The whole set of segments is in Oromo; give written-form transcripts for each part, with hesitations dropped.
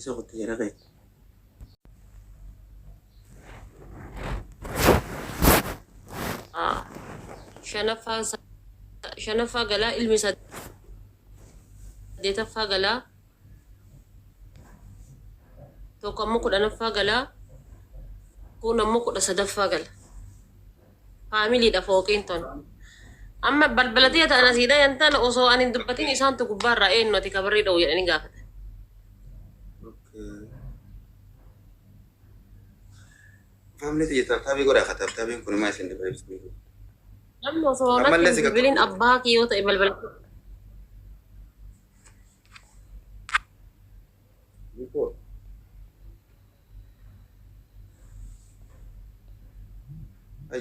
Isa kutte jara kee. Shanaffaa shanaffaa galaa ilmi saddeetaffaa galaa tokko ammoo kudhanaffaa galaa kun ammoo 13ffaa gala. Faamiliidha fooqiin tun. Amma balbala tiyya ta'an asii dhayan tana osoo ani hin dubbatin isaantu gubbaarraa eenyu ati kabarrii dha'u jedhanii gaafatan. Okay. Faamilii tiyya taaptaabii godhaa ka taaptaabiin kun maa isin dhiba ibsuu. Namni osoo natti Ammallee hin si bilbilin qaqqabu. abbaa kee yoo ta'e balbala.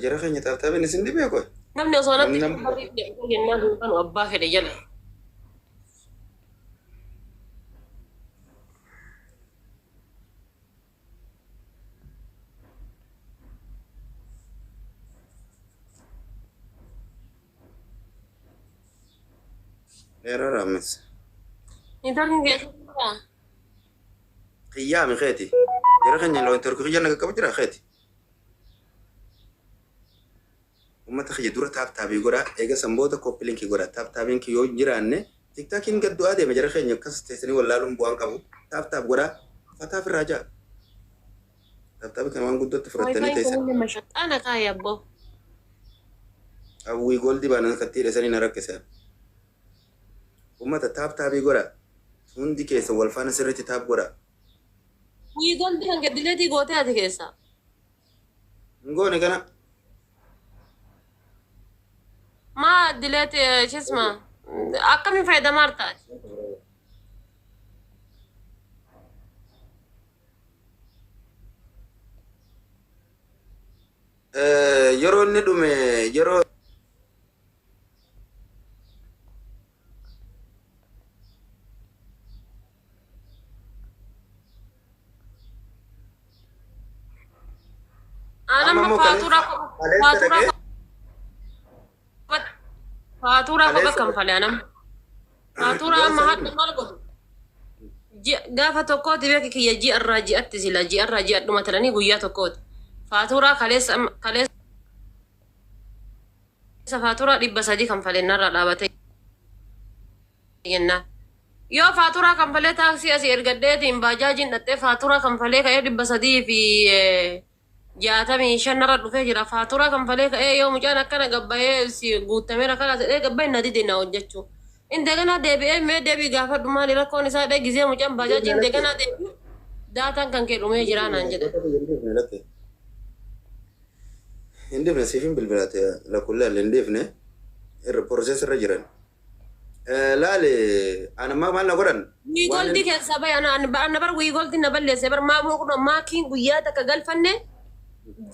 Jara keenya taaptaabiin isin dhibee qoy. Namni osoo natti Namni nama barrii jedhu jennaan hin banu abbaa fedhe jala. Dheeraa raammes. Intarni keessatti jira. Qiyyaami keeti. Jara keenya loon torki kiyya naga qabu jira keeti. Uummata kiyya dura taap taabii godhaa eega san booda koppii linkii godhaa taap taabiin yoo hin jiraanne tiktaakiin gad du'aa deema jara keenya akkas teessanii wallaaluun bu'aan qabu taap taap godhaa fataaf irraa ja'a. Taap taabii kana waan guddootti fudhattanii Wifi teessan. kunillee mashaqqaana kaaya abboo. Hawwii goldii baanan kattii hidhasanii na rakkisa. Uummata taap taabii godhaa. Hundi keessa wal faana sirriitti taap godhaa. Wii goldi kan gaddileetii gootee ati keessaa. Hin goone kana. Maa dileeti shisma akkamiin fayyadamaa jirta ati? Yeroo inni dhume yeroo Aan Amma amma immoo faatuuraa kaleessa faatuuraa dhaqee faatuuraa kopha kaleessa kanfale anam. Faatuuraa yoo amma san hadha maal godhu? Ji'a gaafa tokkooti beeki kiyya ji'a irraa ji'atti sila ji'a irraa ji'a dhuma talanii guyyaa tokkooti. Faatuuraa kaleessa kaleessa faatuuraa 300 kanfale narraa dhaabatee jennaan. Yoo faaturaa kanfalee taaksii asii ergadheetiin baajaajiin dhaqxee faaturaa kanfalee ka'ee 365 narra dhufee jira. Faaturaa kanfalee ka'ee yoo mucaan akkana gabbayee si guutameera kana jedhee gabbayee na dide na hojjechuu. Indeganaa deebi'ee mee deebii gaafadhu maali rakkoon isaa dhee gizee mucaan baajaajiin indeganaa deebi'u daataan kan kee dhumee jira naan jedhe. Hin dhifne siif hin bilbilaate lakkullee hin dhifne irra process irra jiran. Laali ani amma maal na godhan waan Wiigoldii keessaa bahe ana ana bar wiigoldii na balleesse bar maa moo maakiin guyyaa takka galfanne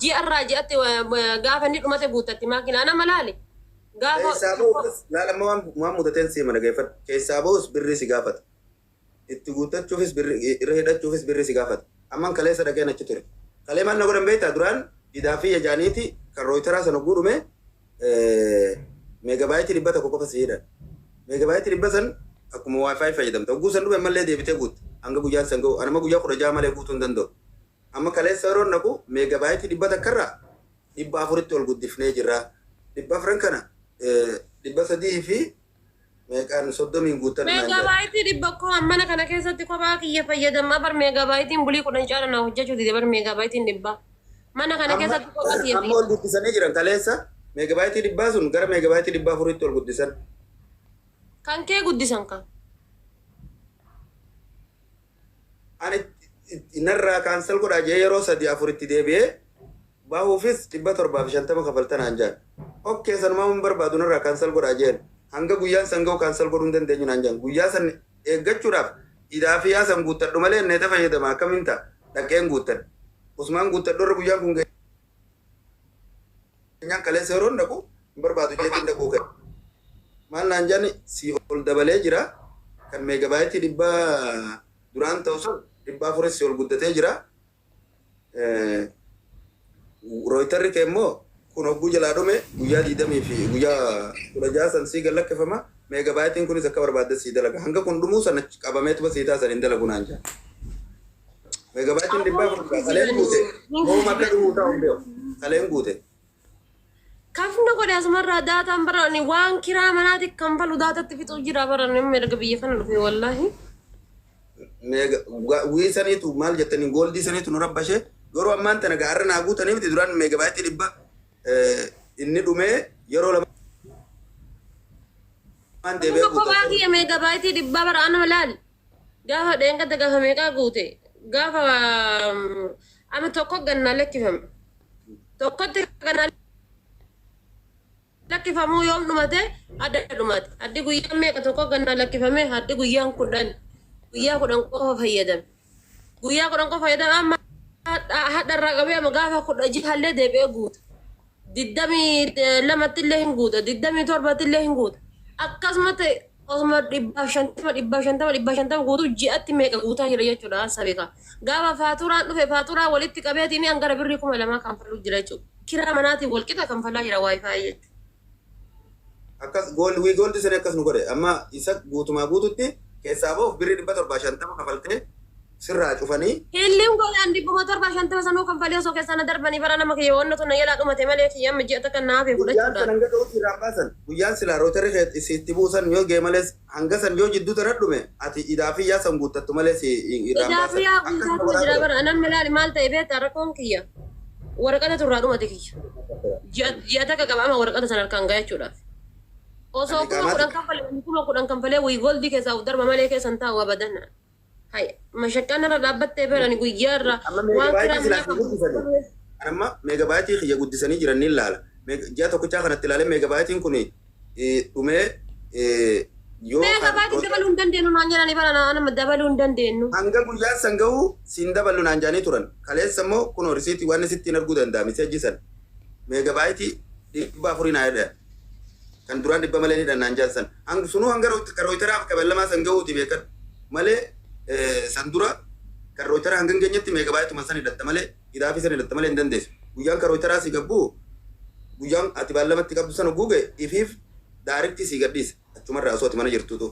ji'a irraa ji'atti gaafa inni dhumate guuttatti maakiin ana malaali gaafa keessaa ba'uus laal amma waan waan mudateen si hima dhageeffadhu keessaa ba'uus birrii si gaafata itti guuttachuufis birrii irra hidhachuufis birrii si gaafata amman kaleessa dhaqeen achi ture kalee maal na godhan beektaa duraan didaa fi yajaaniiti kan rooyitaraa sana guudhume meegabaayitii 100 qofa si hidhan. Meegabaayitii 100 san akkuma wifi fayyadamta. Hogguu san dhume ammallee deebitee guutta. Hanga guyyaan san gahu. Anama guyyaa 16 malee guutuu hin danda'u. Amma kaleessa yeroon dhaqu meegabaayitii 100 irraa 400tti ol guddifnee jirra. 400 kana 300 fi meeqaan 30n guuttan naan jedhan. Meegaabaayitii 100 koo mana kana keessatti kophaa kiyya fayyadamaa bar meegaabaayitiin bulii 10 caala naa hojjechuu dide bar meegaabaayitiin dhibbaa. Mana kana Amma keessatti kophaa kiyya amma ol guddisanii jiran kaleessa meegaabaayitii dhibbaa sun gara meegaabaayitii 400tti ol guddisan. Kan kee guddisan kan. Ani narraa kaansal godhaa jee yeroo sadii afur itti deebi'ee bahuufis 750 kafalta naan jaan. Okay sanumaa hin barbaadu narraa kaansal godhaa jeen. Hanga guyyaan san gahu kaansal godhuu hin dandeenyu naan jaan. Guyyaa san eeggachuudhaaf idaa fi yaa san guuttadhu malee neeta fayyadama akkamiin ta'a dhaqeen guuttadhe. Usmaan guuttadhu irra guyyaan kun geenyaan kaleessa yeroon dhaqu hin barbaadu jeetiin dhaquu ka'e. Maal naan jaani si ol dabalee jira kan meegabaayitii dhibba duraan ta'u sun 400 si ol guddatee jira. Rooyitarri kee immoo kun hogguu jalaa dhume guyyaa 20 fi guyyaa 16 san sii gallakkifama meegabaayitiin kunis akka barbaadde sii dalaga hanga kun dhumuu sana qabameetuma sii taasan hin dalagu naan jaan. Meegaabaayitiin dhibba Aboo afur kaleen guute. hin Hooma akka kijiban. dhumuu ta'u hin beeku. Kaleen guute. Kafna godhe asumarraa daataan barani waan kiraa manaati kanfalu daatatti fixuu jira barani amma erga biyya kana dhufe wallaahi. Wii saniitu maal jettanii gooldii saniitu nu rabbashe yeroo ammaan tana gaarra naa guutanii miti duraan meegaabaayitii 100 inni dhumee yeroo lamaan deebi'ee Tokko guuta. baakiyya meegabaayitii 100 bara anuma laal. Gaafa dheengadda gaafa meeqaa guute gaafa ama tokko gannaa lakkifame. Tokkotti gannaa lakkifamuu yoom dhumate adda dhumate. Addi guyyaan meeqa tokko gannaa lakkifame addi guyyaan 10 guyyaa 10 qofa fayyadame. Guyyaa 10 qofa fayyadame amma hadha irraa qabee amma gaafa 16llee deebi'ee guuta. 22tti illee hin guuta. 27tti illee hin guuta. Akkasumatti osuma 150 150 150 guutuu ji'atti meeqa guutaa jira jechuudha haasa beeka. Gaafa faaturaan dhufe faaturaa walitti qabeetiin hangara birrii 2000 kanfaluu jira jechuudha. Kiraa manaatiin walqixa kanfalaa jira WiFi jechuudha. Akkas gooldi wii gooldi sani akkas nu godhe amma isa guutumaa guututti keessaa ba'uuf birrii 750 kafaltee sirraa cufanii. Hilliin godhaan 750 sanuu kanfalee osoo keessaa na darbanii bara nama kiyya wanna tun na jalaa dhumate malee kiyya amma ji'a takka na hafe Guyyaan san fudhachuudhaan. hanga ga'utti irraan baasan guyyaan silaa routerri sitti buusan yoo ga'e malees hanga san yoo jidduu tana dhume ati idaa fi yaa san guuttattu malee si irraan Idaa fi baasan. yaa Akkas guutaatuma godhaa jira ture. bara namni laali maal ta'e beektaa rakkoon kiyya waraqata turraa dhumate kiyya. Ji'a takka qaba amma waraqata sana harkaan gahachuudhaaf. Osoo Ani kuma qaamaati. kudhan kanfalee 10,000 kanfalee wii goldii keessaa of darba malee keessan taa'u abadan. Hay mashaqqaan irra dhaabbattee beerani guyyaa irra Amma waan meegabaayitii kiraa silaa manaa si guddisanii. kanfalee. Amma meegabaayitii kiyya guddisanii jiran ni ilaala. Ji'a tokkichaa kanatti ilaalee meegabaayitiin kun dhumee yoo kan Meegabaayitii dabaluu hin dandeenyu naan jedhanii bara nama dabaluu hin dandeenyu. Hanga guyyaan san ga'u siin daballu naan jaanii turan. Kaleessa immoo kunoo risiitii waan sittiin arguu danda'a message san. Meegabaayitii 400 naa jedha. Kan duraan 100 malee ni naan jaan san. Hanga sunuu hanga routeraaf qabeellamaa san ga'uuti beekan. Malee san dura kan routeraa hanga hin geenyetti meegaabaayituma san hidhatta malee hidhaafii san hidhatta malee hin dandeessu. Guyyaan kan routeraa si gabbuu guyyaan ati baallamatti qabdu sana guuge ifiif direct si gadhiisa. Achumarraa osoo ati mana jirtuutu.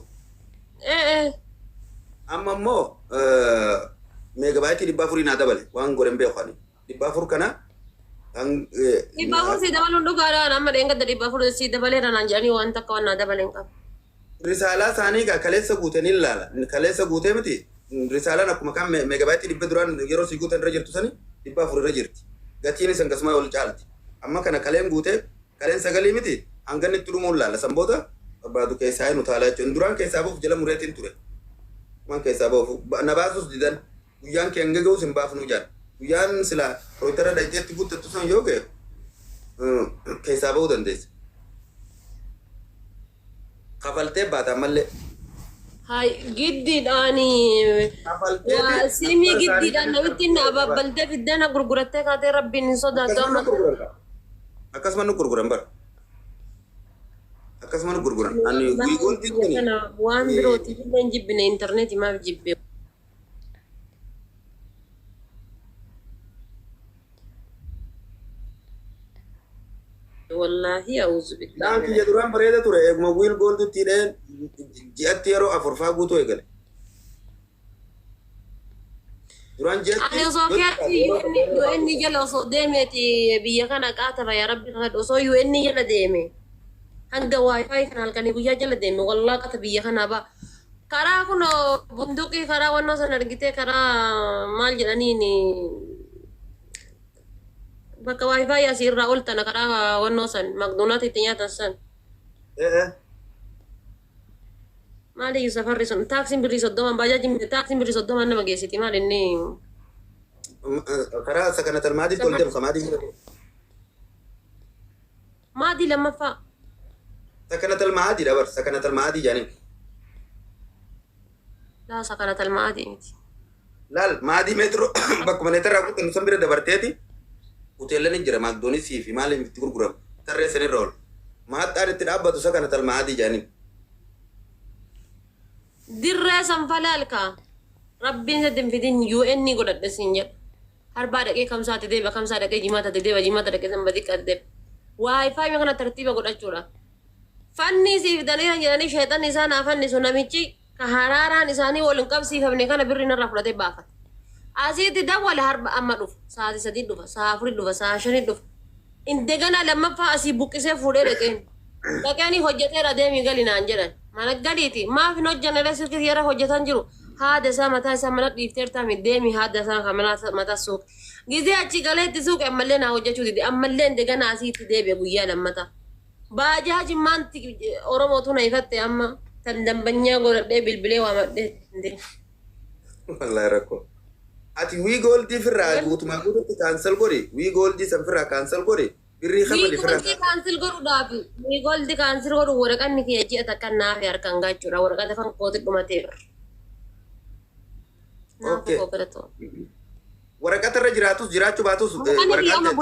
Amma immoo meegabaayitii 400 naa dabale waan godhan beeku ani. 400 kana 400 si dabaluun dhugaadhaan amma dheengadda 400 si dabaleera naan jedhanii waan takka waan naa dabaleen qabu. Risaalaa isaanii egaa kaleessa guutanii ilaala. Kaleessa guutee miti risaalaan akkuma kan meegabaayitii 100 duraan yeroo si guutan irra jirtu sani 400 irra jirti. Gatiin isan akkasuma ol caalti. Amma kana kaleen guutee kaleen sagalii miti hanga inni itti dhumuun laala. San booda barbaadu keessaa hin utaalaa jechuudha. Duraan keessaa bahuuf jala mureetiin ture. Waan keessaa bahuuf na baasus didan guyyaan kee hanga ga'us hin baafnu jaan. Guyyaan silaa routera dhaqxeetti guuttattu san yoo ga'e keessaa bahuu dandeessa. Kafaltee baata ammallee. Hay giddiidhaan Kafalteeti siimii akkuma isaanii giddiidhaan namitti na ababbaltee fiddana gurgurattee kaatee rabbiin hin sodaattu Akkasuma amma. nu gurguran kaa. Akkasuma nu gurguran bara. Akkasuma nu gurguran. Ani wiigooltiin Biyya kuni kana waan birootiif illee hin jibbine intarneetii maaf jibbe. Wallaahi a'uuzu billaahi. Naan kiyya duraan bareeda ture eeguma wiil gooltutti hidheen ji'atti yeroo afur faa guutuu eegale. Duraan ji'atti Ani osoo keetti UN jala osoo deemeeti biyya kana qaataba yaa rabbi kadhadhu osoo UN jala deeme hanga WiFi kana halkanii guyyaa jala deeme wallaa qata biyya kanaa ba. Karaa kun bunduqii karaa wannoo sana argitee karaa maal jedhaniin bakka WiFi asii irraa ol tana karaa wannoo san makdoonaatti itti nyaatan san. Maali iyyuu safarri sun taaksiin birrii 30 baajaajiin taaksiin birrii 30 nama geessiti maal inni. Karaa sakanatal maadiitti ol deemu maadii Maadii lammaffaa. Sakanatal maadiidha bar sakanatal maadii jedhaniin. Laa sakanatal maadii miti. Laal maadii meetiroo bakkuma neetarraa guutan san bira dabarteeti hoteellan jira maakdoonisii fi maaliif itti gurguramu tarree sanirra ol. Maaxxaan itti dhaabbatu sakanatal maadii jedhaniin. Dirree sanfalaalka rabbiin sitti hin fidin UN godhadhe siin jedha. Harbaa dhaqee kamsaatti deeba kamsaa dhaqee jimaataatti deeba jimaata dhaqee sanbati deeba. WiFi kana tartiiba godhachuudha. Fanni siif fidanii kan jedhanii sheexanni isaan haa fannisu namichi ka haraaraan isaanii wal hin qabsiifamne kana birrii narraa fudhatee baafate. Asitti dawwale harba amma dhufa. Sa'aatii 3 dhufa, sa'a 4 dhufa, sa'a 5 dhufa. Indegana lammaffaa asii buqqisee fuudhee dhaqeen. Dhaqeen hojjeteera deemii gali naan jedhan. Mana galiiti. Maaf hin hojjenne illee silkii yeroo hojjetan jiru. Haada isaa mataa isaa mana dhiifteertaa deemii haada isaa kan mana mataa suuqe. Gizee achi galee itti suuqe ammallee naa hojjechuu dide. Ammallee indegana asii itti deebi'e guyyaa lammataa. Baajaaji maanti Oromootu na ifatte amma tan dambanyaa godhadhee bilbilee waamadhee. Wallaahi rakkoo. Ati Wii Gooldii firraa guutumaa guututti cancel godhi. Wii Gooldii san firraa cancel godhi. Birrii kafali firraa. Wii Gooldii cancel godhuudhaaf Wii Gooldii cancel godhu waraqanni kiyya ji'a takka naafi harkaan gaachuudha. Waraqata kan kooti dhumatee bara. Okay. Waraqata irra jiraatus jiraachuu baatus Waraqanni kiyya amma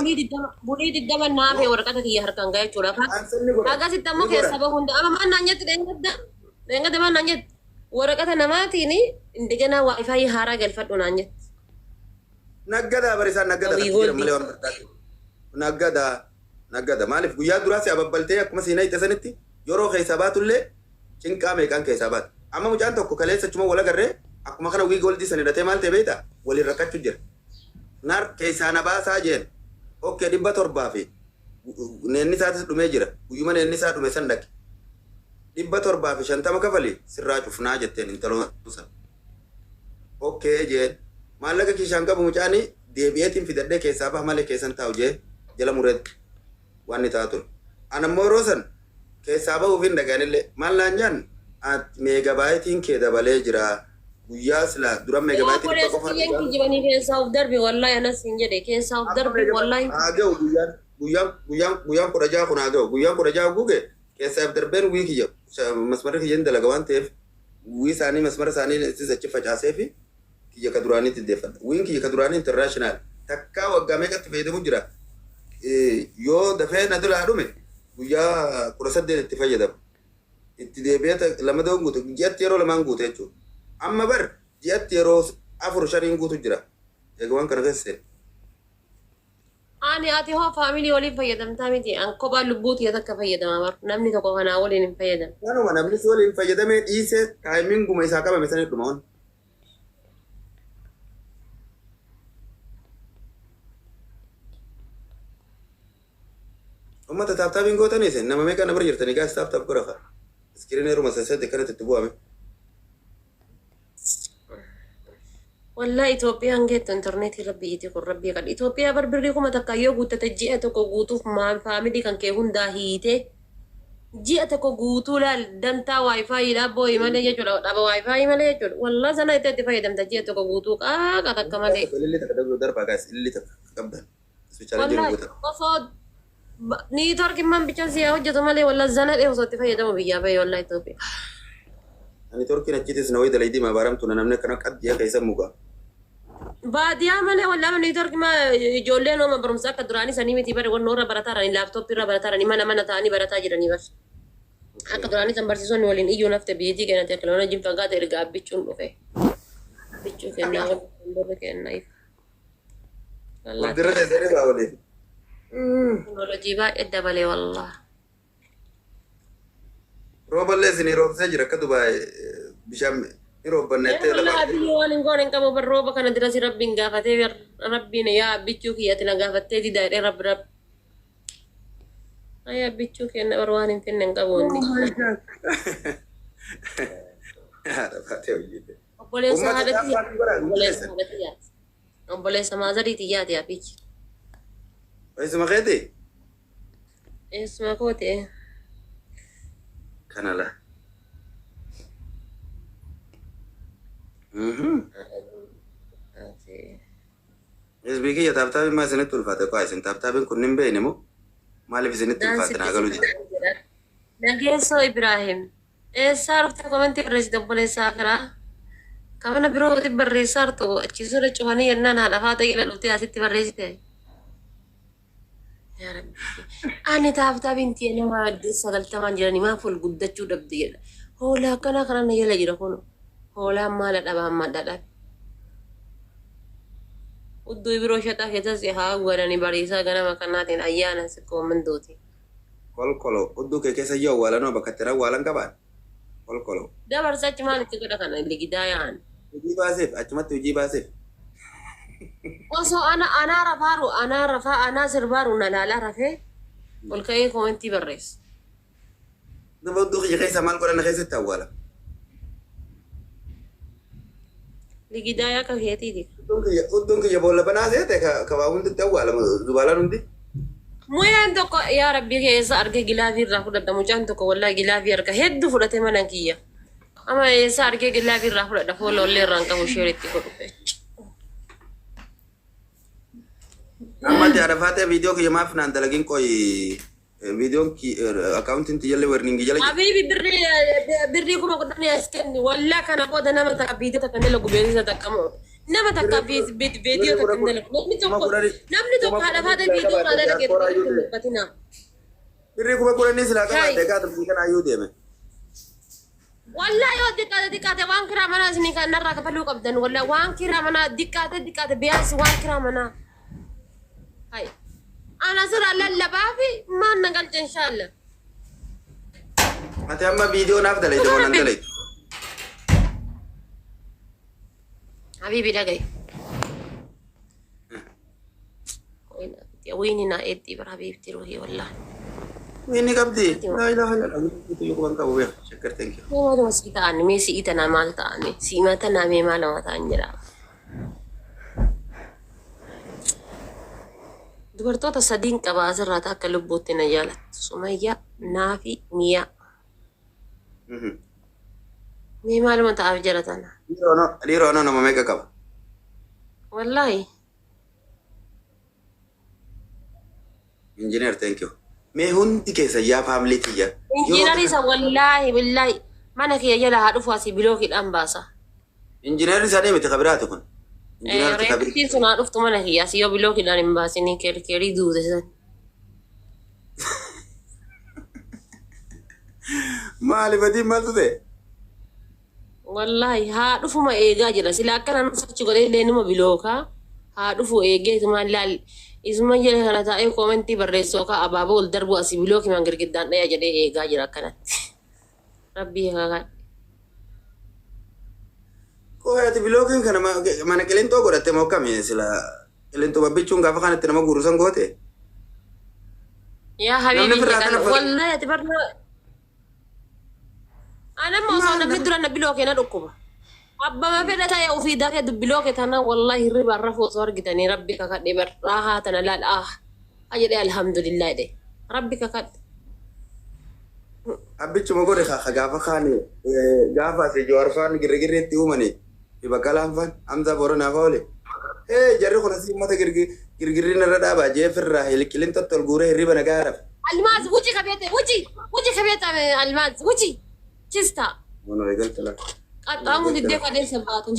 bulii 20 naafi waraqata kiyya harkaan gaachuudha. Cancel ni godhan. Akkasitti ammoo keessa bahu hunda amma maal naan jetti dheengadda dheengadda maal naan jetti waraqata namaatiin indeganaa waayifaayi haaraa galfadhu naan jetti. Naggadaa bari isaan naggadaa Wii kan jiran Gooldii. Malee waan barbaadu. Naggadaa naggadaa maaliif guyyaa duraa si ababbaltee akkuma siinaa itti sanitti yeroo keessaa baatullee cinqaa meeqaan keessaa baata. Amma mucaan tokko kaleessa achuma wal agarree akkuma kana Wii Gooldii san hidhatee maal ta'e beektaa waliin rakkachuu jira. Nar keessaa na baasaa jeen. Okay, 700 fi neenni isaatis dhumee jira. Guyyuma neenni isaa dhume san dhaqe. 750 kafali sirraa cufnaa jetteen intaloon san. Okay jeen. Maallaqa kiishaan qabu mucaani deebi'eetiin fidadhee keessaa baha malee keessan taa'u jee jala mureetti waan ni ta'a ture. Ana immoo yeroo san keessaa bahuuf hin dhagaanillee maal naan jaan meegabaayitiin kee dabalee jira. Guyyaa silaa dura meegabaayitii 100 Obboleessa qofa kiyyeen kijibanii keessaa of darbi wallahi anas hin jedhe keessaa of Amma darbi wallahi. Haa ga'u guyyaan guyyaan guyyaan guyyaan 16 kun haa ga'u guyyaan 16 guge keessaaf darbeen wii kiyya masmarri kiyya hin dalaga waan ta'eef wii isaanii masmara isaanii ittis achi facaasee fi kiyya ka duraaniitti deeffadha. Wiin kiyya ka duraanii international takkaa waggaa meeqatti fayyadamu jira. Yoo dafee na duraa dhume guyyaa 18 itti fayyadama. Itti deebi'ee lama doon guute ji'atti yeroo lamaan guute jechuudha. Amma bar ji'atti yeroo afur shaniin guutu jira. Egaa waan kana keessa seene. Ani ati hoo faamilii waliin fayyadamtaa miti an kophaa lubbuu tiyya takka fayyadama bar namni tokko kanaa waliin hin fayyadamu. Kanuma namni si waliin fayyadamee dhiisee taayimiin isaa qabame sanii dhuma on. Uummata tap tapiin gootanii isin nama meeqa na bira jirtanii gaas tap tap godha fa'a. Iskiriin heeruma sasseetti akkanatti itti bu'ame. Wallahi Itoophiyaan geettu intarneetii rabbi iti kun rabbii kan Itoophiyaa bar birrii 1000 yoo guuttate ji'a tokko guutuuf faamilii kan kee hundaa hiitee ji'a tokko guutuu laal dantaa waayifaayiidha booyi malee jechuudha dhaba waayifaayi malee jechuudha wallahi sana itti itti fayyadamta ji'a tokko guutuu qaaqa takka malee. Ililli takka dabru darbaa gaas ililli takka qabdan. Isbichaalee jiru Wallahi guutan. osoo niitoorkiin man bichaan siyaa hojjetu malee wallahi zana dhee osoo itti fayyadamu biyyaa bahe wallahi Itoophiyaa. Ani torkiin achiitis na wayii dalaydii mabaaramtu na namni akkana qaddiya keessa muka. Baadiyyaa malee wallahi niitoorkii ma ijoolleen ooma barumsa akka duraanii sanii miti bare wannoorra irra barataa jiranii laaptooppii irra barataa jiranii mana mana ta'anii barataa jiranii bar. Akka duraanii san barsiisonni waliin iyyuu nafte biyyattii kenna teekinooloojiin fagaate erga abbichuun dhufe. Abbichuu kennaa waliin borri kennaa ifa. Wallahi Waldira teessanii baa waliin. Teekinooloojii baay'ee dabalee wallah. Rooballee isinii roobsee jira akka Dubaay bishaan ni roobbanna jettee Wallahi lafa. abiyyi waan hin goone hin qabu bar rooba kana dirasi rabbiin gaafatee rabbiin yaa abbichuu kiyyatti na gaafattee didaa jedhee rabbi rabbi. Ay abbichuu kenna bar waan hin finne hin qabu inni. Haadha baatee hojjete. Obboleessa Uummata haadha tap tiyyaati. tapii godhaa hundi Obboleessa keessan. haadha tiyyaati. Obboleessa maazarii tiyyaati abiyyi. Eessuma keeti? Eessuma kooti. Kana la. Hizbii kiyya tap tapiin maa isinitti ulfaate qaa isin tap tapiin kun hin beekne moo maaliif isinitti ulfaate naa galu jira. Nageessoo Ibraahim. Eessaa dhufte komentii barreessite obboleessa akiraa? Kamana birooti barreessaa jirtu achi sirra cufanii yennaan haadha faata jedha dhuftee asitti barreessite. Yaa Rabbi. Ani tap tapiin tiya nama 90n jiranii maaf ol guddachuu dhabde jedha. Hoolaa akkanaa kana na jala jira kun. Hoolaan maala dhaba hamma dhadhabe. Udduu biroo shaxaa keessas haa godhani bariisaa ganama kanaatiin ayyaana si koomandooti. Kolkolo udduu kee keessa iyyuu awwaalanoo bakka itti awwaalan qabaan. Kolkolo. Dabarsa achi maal itti godha kana ligidaa yaa'an. Hojii baaseef achumatti hojii baaseef. Osoo ana anaa rafaaru anaa rafaa anaa sirbaaru na laalaa rafee ol ka'ee koomentii barreessa. Duba hudduu kiyya keessa maal godhan keessatti awwaala. Ligidaa akka keetiiti. Hudduun kiyya boolla banaa seete ka waa hundi itti awwaalama zubaalaan hundi. Muyyaan tokko yaa rabbii keessa arge gilaafii irraa fudhadha. Mucaan tokko wallaahi gilaafii arga hedduu fudhate mana kiyya. Ama eessa argee gilaafii irraa fudhadha foolollee irraan qabu sheeritti godhu. Amma ati arafaatee viidiyoo kiyya maaf naan dalagin qoyi viidiyoon akkaawuntiin tiyyallee warningii jala jira. Habiibi birrii 10,000 as kenni. Wallaa kana booda nama takka viidiyoo takka dalagu beeksisa takka moo nama takka viidiyoo takka dalagu. Namni tokko haadha faata viidiyoo irraa dalage hin dubbatina. Birrii 10,000 silaa qabaadhe gaata biyya kanaa iyyuu deeme. Wallaa yoo diqqaate diqqaate waan kiraa manaa isinii kan narraa kafaluu qabdan, wallaa waan kiraa manaa diqqaate diqqaate biyaansi waan kiraa manaa. Hai. Ana sirraa lallabaa fi maan na galcha inshaalla. Ati amma viidiyoo naaf dalayte moo nan dalaytu? Habiibi, dhagaye. Wiini naa eetti bara habiibti ruhii wallaa. Inni qabdi. Laa ilaaha illallah. Inni quban qabu beeka. Shakkar, thank you. Maaluma sii ta'an mee si'ii tanaa maal ta'an si'ima tanaa mee maaluma ta'an jedha. Dubartoota sadiin qaba asirraa akka lubbuutti na jaalattu. Sumayyaa, Naafi, Miyaa. Mee maaluma ta'aaf jala tana? Dhiiroo anoo nama meeqa qaba? Wallaahi. Engineer, thank you. Mee hundi keessa yaa family tiyya. Injiinarii isa wallaahi billaahi mana kiyya jala haa dhufu asii bilookiidhaan baasa. Injiinarri isaanii miti kabiraati kun. Injiinarri kabiri. Reeffiin sun haa dhuftu mana kiyya asii yoo bilookiidhaan hin baasinii keerkeerii duute san. Maali badii maaltu ta'e? Wallaahi haa dhufuma eegaa jira. Sila akkana nu sochi godhee illee numa bilookaa haa dhufu eegee isumaan laal isuma jala kana taa'ee koomentii barreessu yookaan abaaboo ol darbu asii bilookimaan girgiddaan dhaya jedhee eegaa jira akkanatti. Rabbii haa Koo ati bilookiin kana mana qilintoo godhatte moo akkami sila qilintoo babbichuun gaafa kanatti nama guurusan goote? Yaa Namni habiibi firraa kana wallaahi ati barnoo anamma osoo namni dura na bilookee na dhukkuba. Abbama fedha ta'e ofii dafee bilooke tana wallaahi hirriba rafuu osoo argitanii rabbi kakadhe bar raahaa tana laal ah ha jedhee alhamdulillah jedhe rabbi kakadhe. Abbichuma godhe ka gaafa kaani gaafa asii Jawaar faan girgirriitti uumani fi Baqqalaan faan Hamzaa Booranaa faa oole. Hee, jarri kun asii uummata girgirriin irra dhaabaa jee firraa qilintootti ol guuree hirriba nagaa rafe. Almaaz wuci kabeete wuci wuci kabeete Almaaz wuci chista. Mono eegalta laa. Qaxxaamu diddee kadeessa baatu.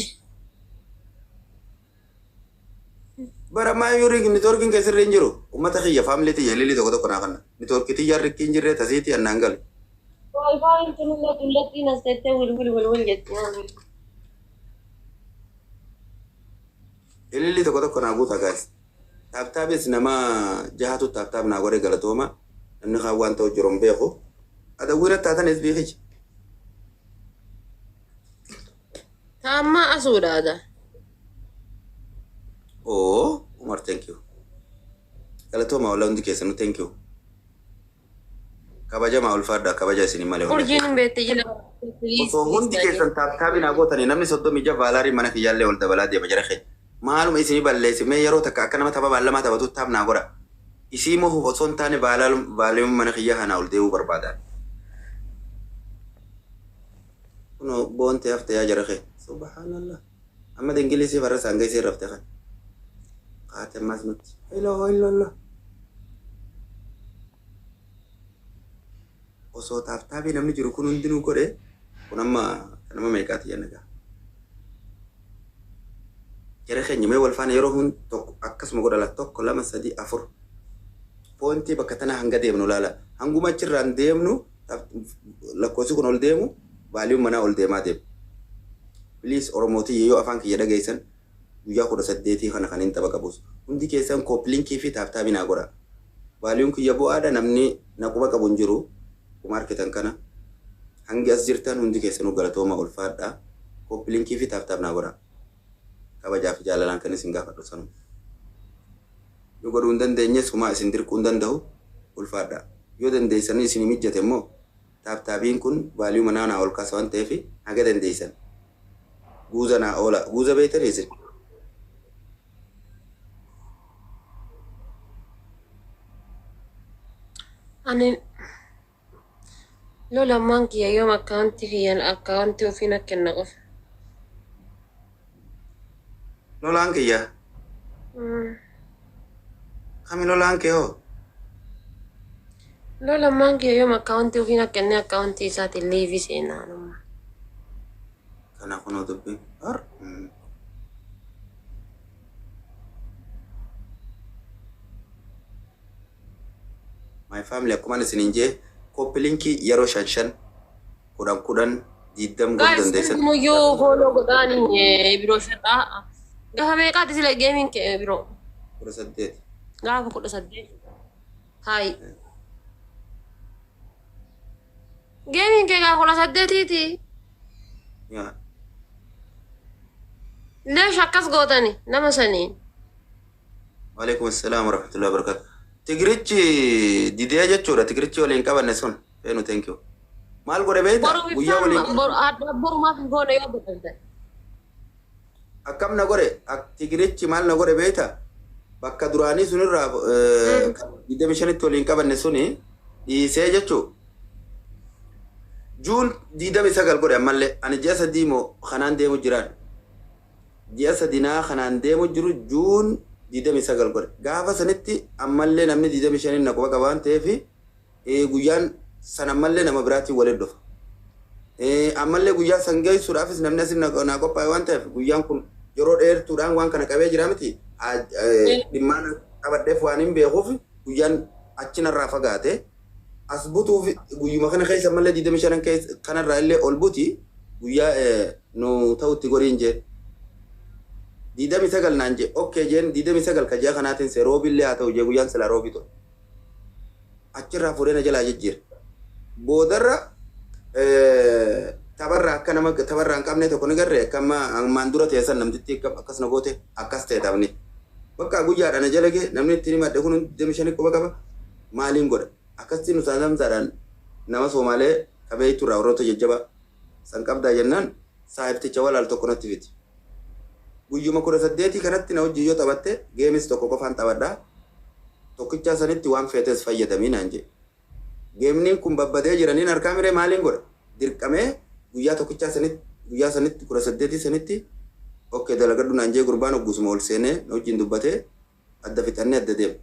Bara ammaa iyyuu niitoorkiin keessirra hin jiru. Uummata kiyya, family tiyya, lilii tokko tokko naa kanna. Niitoorkii tiyya rikki hin jirre tasiitii annaan galu. Waayifaayin tunillee dullattiin as teettee wil wil wil wil jetti. Ililli tokko tokko naa guutaa guys. Tap tapis nama jahatu tap tap naa godhe, galatooma. Namni kaan waan ta'u jiru hin beeku. Adawwiin taatan SB kiyya. Taammaa asuudha ada. Oo, Umar, thank you. Galatooma wala hundi keessanuu, thank you. Kabajamaa ulfaadha, kabaja isinii malee. Urjiin hin beekte jala. Osoo hundi keessan tap tapii naa gootanii namni 36 vaalaarii mana kiyyaallee ol dabalaa deema jara keenya. Maaluma isinii balleessi mee yeroo takka akka nama tapha baallamaa taphatu tap naa godha. Isii moo osoo hin taane vaaleemuun mana kiyyaa kanaa ol deemuu barbaadan. Kunoo boontee hafte yaa jara keenya. Subhaanallah. Amma Ingilizii farra isaan geessee rafte kan. Kaate ammas nutti. Ilaaha illallah. Osoo tap tapii namni jiru kun hundinuu godhe kun amma nama meeqaati jenna gaa. Jara keenya, mee wal faana yeroo hundi tokko akkasuma godha la tokko, lama, sadi, afur. Pointii bakka tana hanga deemnu laala. Hanguma achirraan deemnu lakkoofsi kun ol deemu vaaliyuun manaa ol deemaa deema. Please Oromootii, yoo afaan kiyya dhageessan guyyaa 18 kana kan hin tapha qabus. Hundi keessan copy linkii fi tap tapii naa godha. Vaaliyuun kiyya bu'aadha, namni na quba qabu hin jiru. Akkuma argitan kana hangi as jirtan hundi keessanuu galatooma, ulfaadha. Copy linkii fi tap tap naa godha. Kabajaa fi jaalalaan kan isin gaafadhu sanuma. Yoo godhuu hin dandeenyes homaa isin dirquu hin danda'u, ulfaadhaa. Yoo dandeessanii isinii mijjate immoo tap tapiin kun value manaa naa ol kaasa waan ta'eef haga dandeessan guuza naa oola. Guuza beektanii isin? Ani lola ammaan kiyya yoom akkaawuntii kiyyan akkaawuntii ofiin akka kenna qofa. Lolaan kiyya. Kami lolaan kee hoo? Lola ammaan kiyya yoom akkaawuntii ofiin akka kennee akkaawuntii isaatiin live seenaa anumma. Kana kunoo dubbiin. Har. My family, akkuma isiniin jee, copy linkii yeroo shan shan, 10 10, 20 godhuu Guys, dandeessan. Hundinuyyuu follow godhaanii biroo shadhaa. Gaafa meeqaati sila gameiin kee biroo? 18. Gaafa 18. Hayi. Gameiin kee gaafa 18ti. Yaa. Leesh akkas gootani nama saniin. Waalaikum assalam warahmatullahi wabarakatuh. Tigirichi didee jechuudha. Tigirichi waliin qabanne sun. Feenu, thank you. Maal godhe beekta? Boru Guyyaa waliin ibsaan boru adda borumaaf hin goone yoo godhatan. Akkam na godhe? Tigirichi maal na godhe beekta? Bakka duraanii sunirraa 25tti waliin qabanne suni dhiisee jechuu. June 29 godhe ammallee. Ani ji'a 3 moo kanaan deemu jiraan. Ji'a sadinaa kanaan deemu jiru June 29 godhe. Gaafa sanitti ammallee namni 25 na quba qaba waan ta'eef guyyaan san ammallee nama biraatiin waliin dhufa. Ammallee guyyaa san geessuudhaafis namni asin na qophaa'e waan ta'eef, guyyaan kun yeroo dheertuudhaan waan kana qabee jira miti. Dhimmaan qabadheef waan hin beekuuf guyyaan achi narraa fagaate. As butuuf guyyuma kana keessa ammallee 25 keessa kanarraa illee ol buti, guyyaa nu ta'utti godhiin jee. 29 naan jee, okay jeen. 29 ka ji'a kanaatiin see roobillee haa ta'u jee, guyyaan silaa roobii ture. Achirraa fuudhee na jalaa jijjiira. Boodarra tapharraa akka nama tapharraa hin qabne tokko ni garree, akka amma ammaan dura ta'e san namtitti akkas na goote, akkas ta'e taphni. Bakka guyyaadha na jala gee, namni ittiin himadhe kun 25 quba qaba, maaliin godha? Akkasitti nu saamsaadhaan nama Soomaalee qabeeytu irraa warroota jajjabaa san qabdaa jennaan saahibticha walaal tokko natti fiti. Guyyuma 18 kanatti na wajjin yoo taphatte gameis tokko qofaan taphadhaa. Tokkichaa sanitti waan feetes fayyadamii naan jedhe. Gameniin kun babbadee jiraniin harkaa miree, maaliin godha? Dirqamee guyyaa tokkichaa sanitti, guyyaa sanitti, 18 sanitti okay dalagadhu naan jee. Gurbaan hoggusuma ol seenee na wajjin dubbatee adda fixannee adda deema.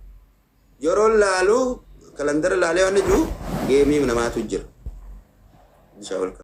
Yeroo laalu, kalandara laalee waan jiru gameii namaatu jira. Bishaan ol.